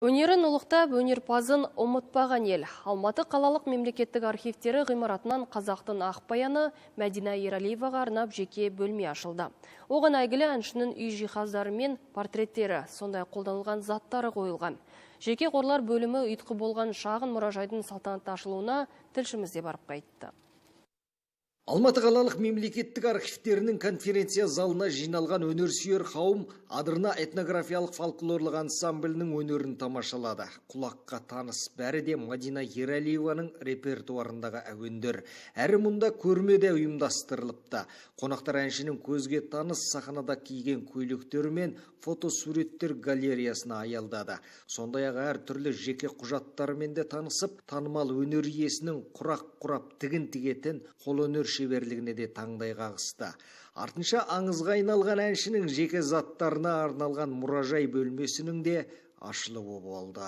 Өнерін ұлықтап, өнерпазын ұмытпаған ел. Алматы қалалық мемлекеттік архивтері ғимаратынан қазақтың ақ баяны Мәдина Ералиеваға арнап жеке бөлме ашылды. Оған әйгілі әншінің үй жиһаздары мен портреттері, сондай қолданылған заттары қойылған. Жеке қорлар бөлімі ұйытқы болған шағын мұражайдың салтанатты ашылуына тілшіміз де барып қайтты. Алматы қалалық мемлекеттік архивтерінің конференция залына жиналған өнерсүйер қауым Адырна этнографиялық фольклорлық ансамблінің өнерін тамашалады. Құлаққа таныс бәрі де Мадина Ералиеваның репертуарындағы әуендер. Әрі мұнда көрме де ұйымдастырылыпты. Қонақтар әншінің көзге таныс сахнада киген көйлектері мен фотосуреттер галереясына аялдады. Сондай-ақ әр түрлі жеке құжаттарымен де танысып, танымал өнер иесінің құрақ құрап тігін тігетін қолөнер шеберлігіне де таңдай қағысты. Артынша аңызға айналған әншінің жеке заттарына арналған мұражай бөлмесінің де ашылуы болды.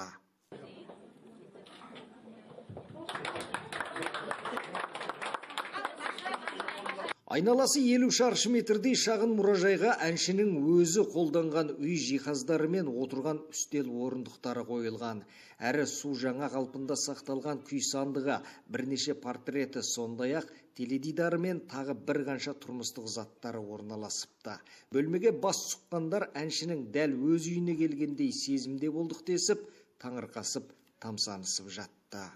Айналасы 50 шаршы метрдей шағын мұражайға әншінің өзі қолданған үй жиһаздары мен отырған үстел орындықтары қойылған. Әрі су жаңа қалпында сақталған күй сандығы, бірнеше портреті, сондай-ақ теледидары мен тағы бір қанша тұрмыстық заттары орналасыпты. Бөлмеге бас сұққандар әншінің дәл өз үйіне келгендей сезімде болдық десіп, таңырқасып, тамсанысып жатты.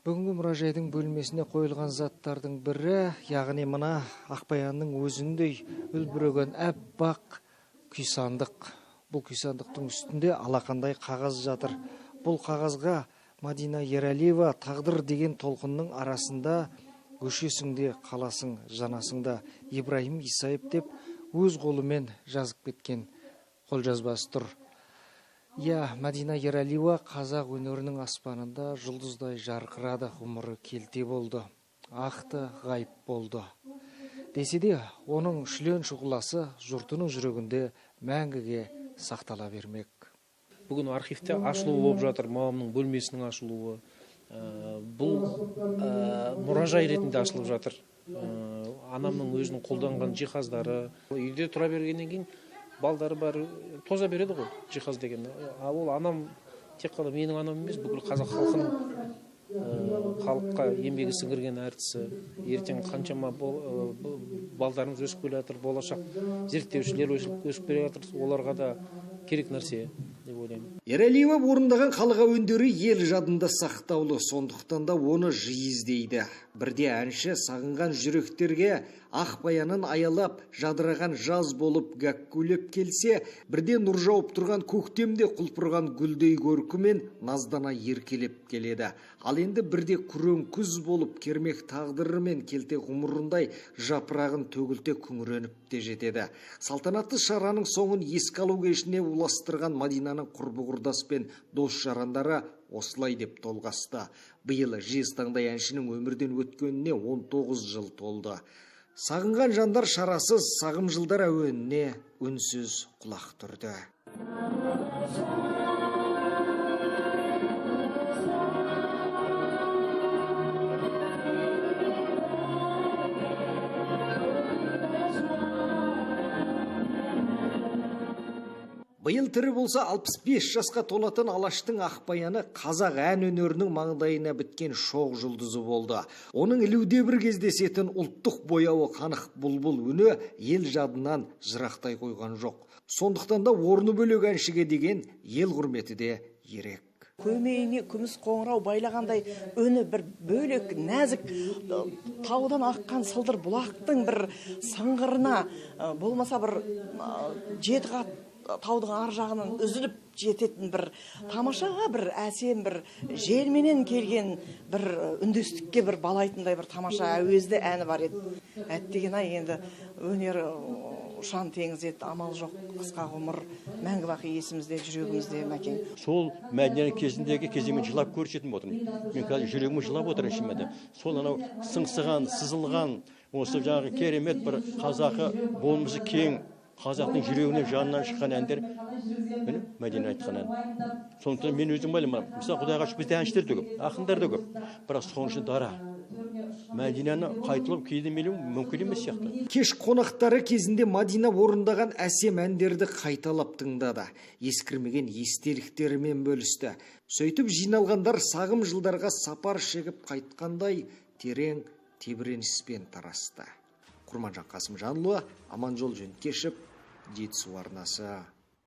Бүгінгі мұражайдың бөлмесіне қойылған заттардың бірі, яғни мына Ақбаянның өзіндей үлбіреген әппақ күй сандық. Бұл күй сандықтың үстінде алақандай қағаз жатыр. Бұл қағазға Мадина Ералиева тағдыр деген толқынның арасында өшесің де қаласың, жанасың да Ибраһим Исаев деп өз қолымен жазып кеткен қолжазбасы тұр. Иә, Мадина Ералиева қазақ өнерінің аспанында жұлдыздай жарқырады, ғұмыры келте болды, ақты ғайып болды. Десе де, оның шүлен шұғыласы жұртының жүрегінде мәңгіге сақтала бермек. Бүгін архивте ашылуы болып жатыр, мамамның бөлмесінің ашылуы. Бұл мұражай ретінде ашылып жатыр. Анамның өзінің қолданған жиһаздары. Үйде тұра бергеннен кейін балдары бар, тоза береді ғой жиһаз деген. Ал ол анам тек қана менің анам емес, бүкіл қазақ халқының халыққа еңбегі сіңірген әртісі. Ертең қаншама балдарымыз өсіп келе жатыр, болашақ зерттеушілер өсіп келе жатыр, оларға да керек нәрсе деп ойлаймын. Ералиева орындаған халық әуендері ел жадында сақтаулы, сондықтан да оны жиі іздейді. Бірде әнші сағынған жүректерге ақ баянын аялап, жадыраған жаз болып гәккулеп келсе, бірде нұр жауып тұрған көктемде құлпырған гүлдей көркімен наздана еркелеп келеді. Ал енді бірде күрең күз болып кермек тағдырымен келте ғұмырындай жапырағын төгілте күңіреніп те жетеді. Салтанатты шараның соңын еске алу кешіне ұластырған Мадинаның құрбы-құрдас пен дос жарандары осылай деп толғасты. Биыл жезтаңдай әншінің өмірден өткеніне 19 жыл толды. Сағынған жандар шарасыз сағым жылдар әуеніне үнсіз құлақ түрді. Биыл тірі болса 65 жасқа толатын Алаштың Ақбаяны қазақ ән өнерінің маңдайына біткен шоқ жұлдызы болды. Оның ілуде бір кездесетін ұлттық бояуы қанық бұлбұл үні ел жадынан жырақтай қойған жоқ. Сондықтан да орны бөлек әншіге деген ел құрметі де ерек. Көмейіне күміс қоңырау байлағандай үні бір бөлек нәзік, таудан аққан сылдыр бұлақтың бір сыңғырына, болмаса бір жеті қат таудың ар жағынан үзіліп жететін бір тамаша бір әсем бір желменен келген бір үндестікке бір балайтындай бір тамаша әуезді әні бар еді. Әттеген ай, енді өнер ұшан теңіз еді, амал жоқ, қысқа ғұмыр мәңгі бақи есімізде, жүрегімізде, Мәкең. Сол Мәдина кезіндегі кезеңмен жылап көрсетіп отырмын. Мен қазір жүрегім жылап отыр ішімде. Сол анау сыңсыған, сызылған, осы жаңағы керемет бір қазақы болмысы кең қазақтың жүрегінен жанынан шыққан әндер, міне Мәдина айтқан ән. Сондықтан мен өзім ойлаймын, мысалы, Құдайға шүкір, бізде әншілер де көп, ақындар да көп, бірақ соның ішінде дара Мәдинаны қайталап кейде мелеу мүмкін емес сияқты. Кеш қонақтары кезінде Мадина орындаған әсем әндерді қайталап тыңдады. Ескірмеген естеліктерімен бөлісті. Сөйтіп жиналғандар сағым жылдарға сапар шегіп қайтқандай терең тебіреніспен тарасты. Құрманжан Қасымжанұлы, Аманжол Жөнкешев, Жетісу арнасы.